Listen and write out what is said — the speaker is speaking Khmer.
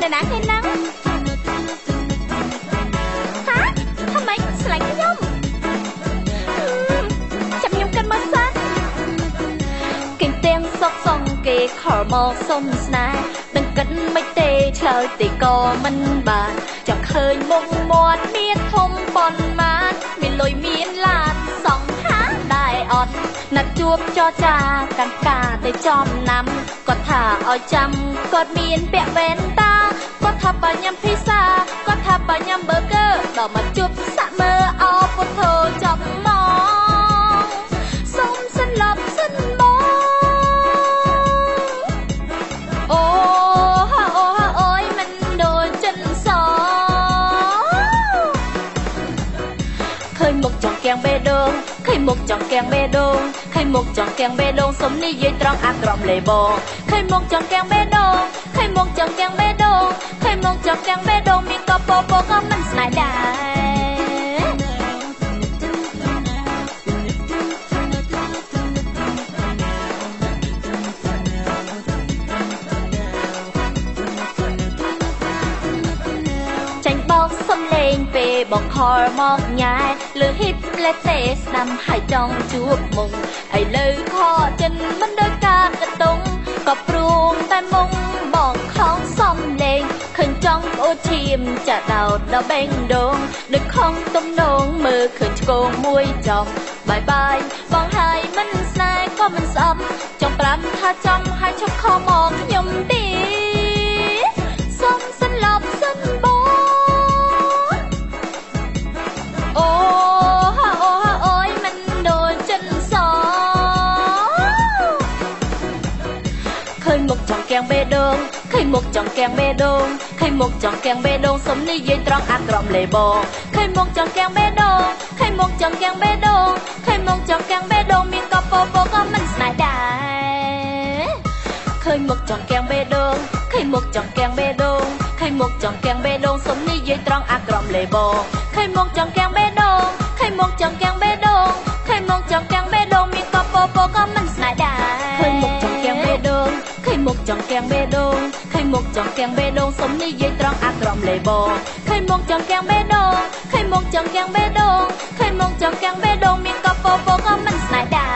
នរណាគេហ្នឹងហាทำไมស្រឡាញ់ខ្ញុំចាំខ្ញុំគិតមើលសិនគេទាំងសុកសុងគេខលមកសុំស្នេហ៍ដឹងគិតមិនទេឆ្លើយទេក៏មិនបានចង់ឃើញមុខមាត់មានធំប៉ុន្មានមានលុយមានឡានសង្ហាដែរអត់ណាត់ជួបចរចាកាន់ការទៅចំណាំគាត់ថាឲ្យចាំគាត់មានពាក់វ៉ែនតាគាត់ថាបើញ៉ាំភីសាគាត់ថាបើញ៉ាំប៊ឺហ្គឺដល់មកជួបសាក់មើអោពុទ្ធោចំមកសុំសិនឡប់សិនមកអូហាអូហាអូយមិនដូចចិនសឃើញមុខចង្កៀងបេះដូងឃើញមុខចង្កៀងបេះដូងឃើញមុខចង្កៀងបេះដូងសុំនិយាយត្រង់អាក្រក់លេបងឃើញមុខចង្កៀងបេះដូងឃើញមុខចង្កៀងបេះដូងឃើញមុខចង្កៀងបេះដូងមានកពពក៏មិនស្នេហ៍ដែរចាញ់បោកសំលេងពេលបងខលមកញ៉ែលើហ៊ីបលេទេស្ដាំហើយចង់ជួបមុខឥឡូវខចិនមិនដូចការកតុងក៏ព្រួងតែមុងបងខំសំលេងឃើញចង់អូឈាមចាដោតដល់បេងដូងដូចខំទំនងមើលឃើញឆ្កងមួយចំបាយបាយបងហើយមិនស្នេហ៍ក៏មិនស្អប់ចង់ប្រាប់ថាចំហើយឈប់ខំមកខ្ញុំទីសុំសិនឡប់សិនបងអូហាអូហាអូយមិនដូចចិនសឃើញមុខចង្កៀងបេះដូងឃើញមុខចង្កៀងបេះដូងឃើញមុខចង្កៀងបេះដូងសុំនិយាយត្រង់អាក្រក់លេបងឃើញមុខចង្កៀងបេះដូងឃើញមុខចង្កៀងបេះដូងឃើញមុខចង្កៀងបេះដូងមានកពពក៏មិនស្នេហ៍ដែរឃើញមុខចង្កៀងបេះដូងឃើញមុខចង្កៀងបេះដូងឃើញមុខចង្កៀងបេះដូងសុំនិយាយត្រង់អាក្រក់លេបងឃើញមុខចង្កៀងបេះដូងឃើញមុខចង្កៀងបេះដូងឃើញមុខចង្កៀងបេះដូងមានកពពក៏មិនស្នេហ៍ដែរឃើញមុខចង្កៀងបេះដូងឃើញមុខចង្កៀងបេះដូងឃើញមុខចង្កៀងបេះដូងសុំនិយាយត្រង់អាក្រក់លេបងឃើញមុខចង្កៀងបេះដូងឃើញមុខចង្កៀងបេះដូងឃើញមុខចង្កៀងបេះដូងមានកពពក៏មិនស្នេហ៍ដែរ